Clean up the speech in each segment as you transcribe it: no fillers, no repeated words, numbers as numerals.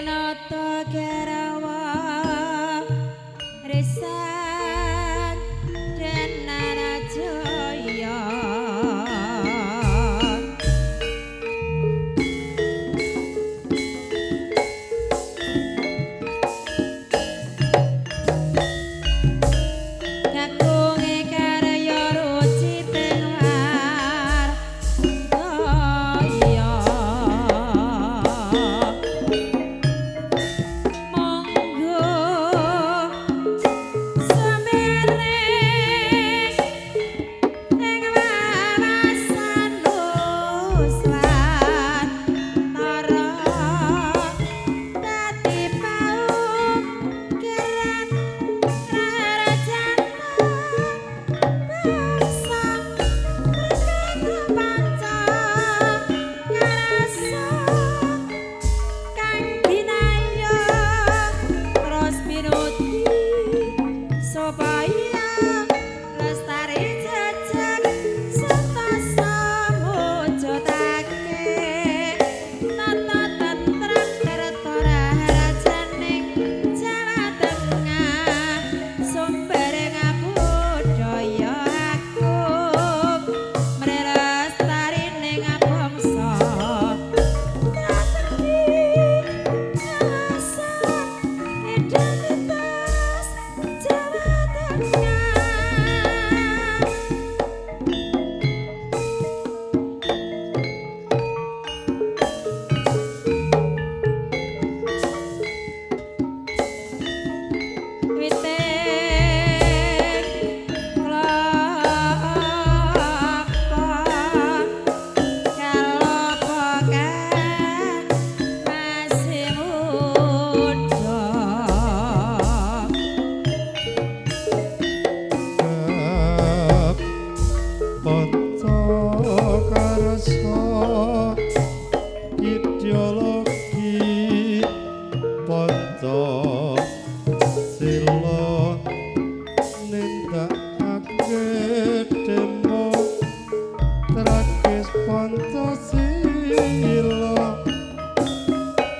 Nata Garawa Resan Denarajaya. Kagunge karya ruciting wardaya. Monggo semere ing wawasan Nuswantara dadi paugeran rarajanan bangsa prekara panca karasa kang binaya terus pinuti supaya lestari jejeg sentosa mujudake tata tentrem kerta rajaning Jawa Tengah sumber ngabudaya agung mre lestarining bangsa strategi kawasan identitas Jawa Tengah. Witing klapa kalopo kang masih muda. Panca karsa ideologi panca sila nindakake demo tragis Pancasila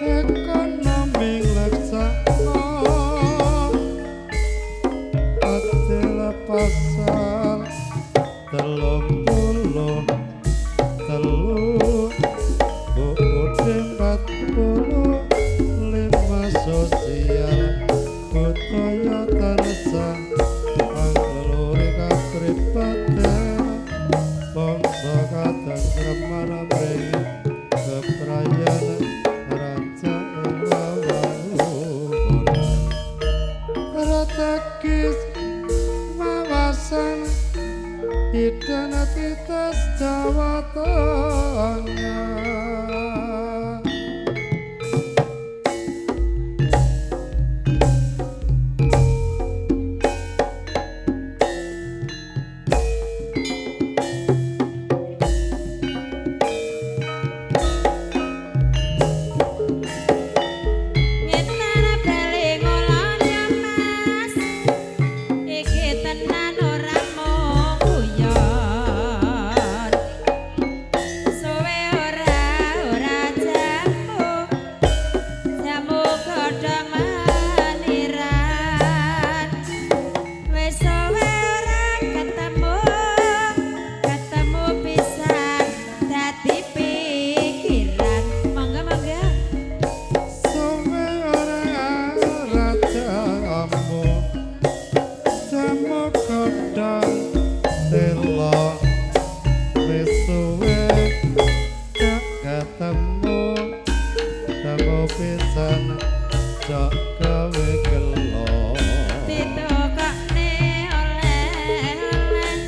ekonomi ngleksakno adil pasal 33 UUD 45 sosial budaya tansah anglore kapribaden bangsa katentreman amring keprayan raja ing wawangunan strategis wawasan identitas Jawa Tengah. Ngetan bali ngulon Mas, iki tenan ora mung guyon. Suwe ora ora jamu, jamu godhong meniran. Wis suwe ora ketemu, ketemu pisan dadi pikiran. Monggo monggo. Suwe ora ora jamu, jamu godhong telo. Wis suwe gak ketemu, temu pisan jok gawe gelo. Ditukokne oleh-oleh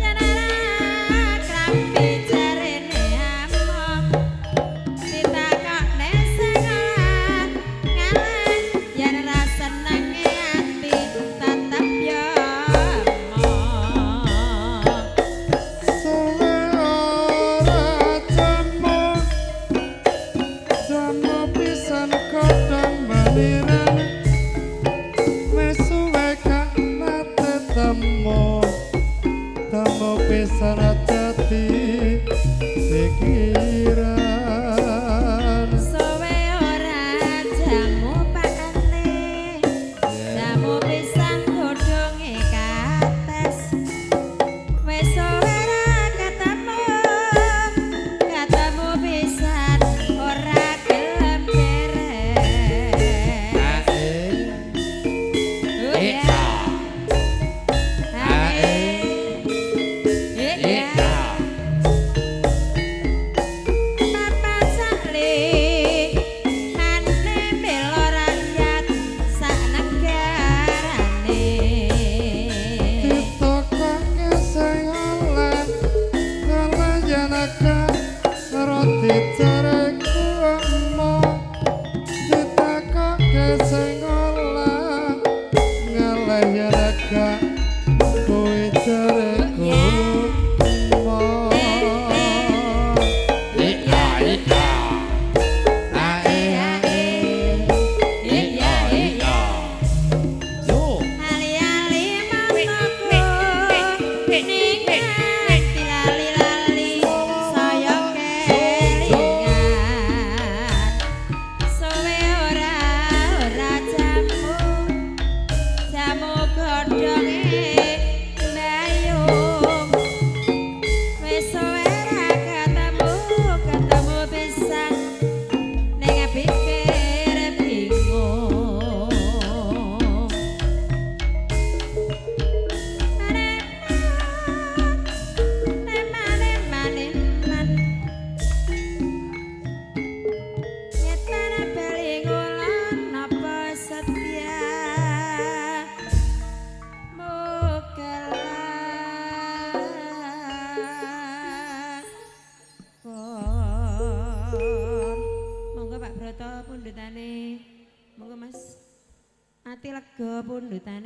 yen ora klambi jarene amok. Ditakokne sing ora ngalah yen ora senenge ati tetep yo emoh. Suwe ora jamu, jamu pisan godhong meniran. Wis suwe gak nate temu, temu pisan dadi pikiran. Suwe ora Lega to pundutane. Monggo, Mas. Ati lega pundutane.